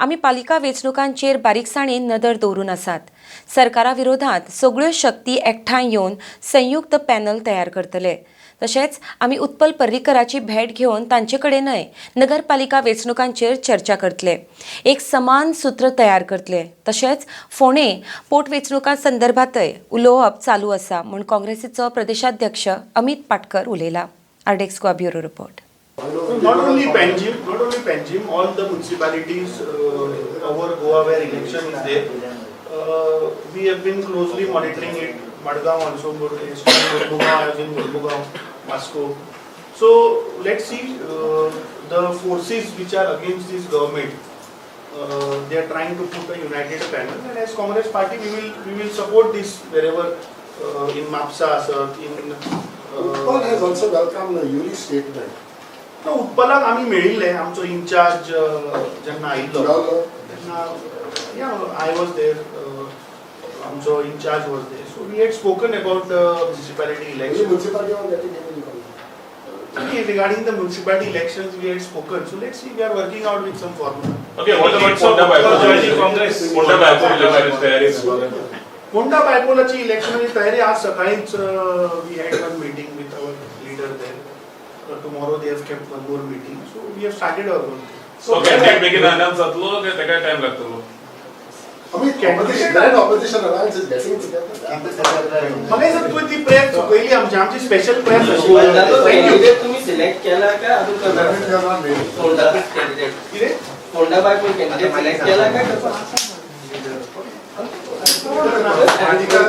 आमी पालिका वेंचणुकांचेर बारीकसाणेन नदर दवरून आसात. सरकारा विरोधात सगळ्यो शक्ती एकठांय येवन संयुक्त पॅनल तयार करतले. तशेंच आमी उत्पल पर्रीकराची भेट घेवन तांचे कडेनय नगरपालिका वेंचणुकांचेर चर्चा करतले. एक समान सूत्र तयार करतले. तशेंच फोंडें पोटवेंचणुकां संदर्भातय उलोवप चालू आसा म्हूण काँग्रेसीचो प्रदेशाध्यक्ष अमित पाटकर उलयला. RDX Goa, bureau report. Not only Panjim, not only Panjim, all the municipalities over Goa where election is there, we have been closely monitoring it. Madgaon also, Murmugao, I was in Murmugao, Vasco. So let's see the forces which are against this government. They are trying to put a united panel, and as Congress party, we will support this wherever in Mapsa, sir, in. Utpal has also welcomed the Yuri statement. No, उत्पलाक आमी मेळिल्ले, आमचो in-charge जेन्ना आयिल्लो मेळ्ळो? तेन्ना, yeah, I was there, आमचो in-charge was there, so we had spoken about the municipality Any election. Municipality was getting any information? Regarding the municipality elections, we had spoken, so let's see, we are working out with some formula. Okay, what about Ponda bypoll? Joining Congress. Ponda bypoll election तयारी? फोंडा बायपोलाची इलेक्शनाची तयारी, आज सकाळीच we had one meeting with our leader there. Tomorrow they have kept one more meeting, so we have started our work. So candidate बेगीन announce जातलो काय ताका time लागतलो? Amit, opposition, grand opposition alliance is getting together. म्हाका दिसता तुवें ती press चुकयली. आमची आमची स्पेशल प्रेस आशिल्ली. जातो. Thank you. Candidate तुम्ही सिलेक्ट केला काय अजून करणार? Definitely are not ready. Ponda candidate. कितें? फोंडा बायपोल कॅन्डिडेट सिलेक्ट केला काय करता? Radhika.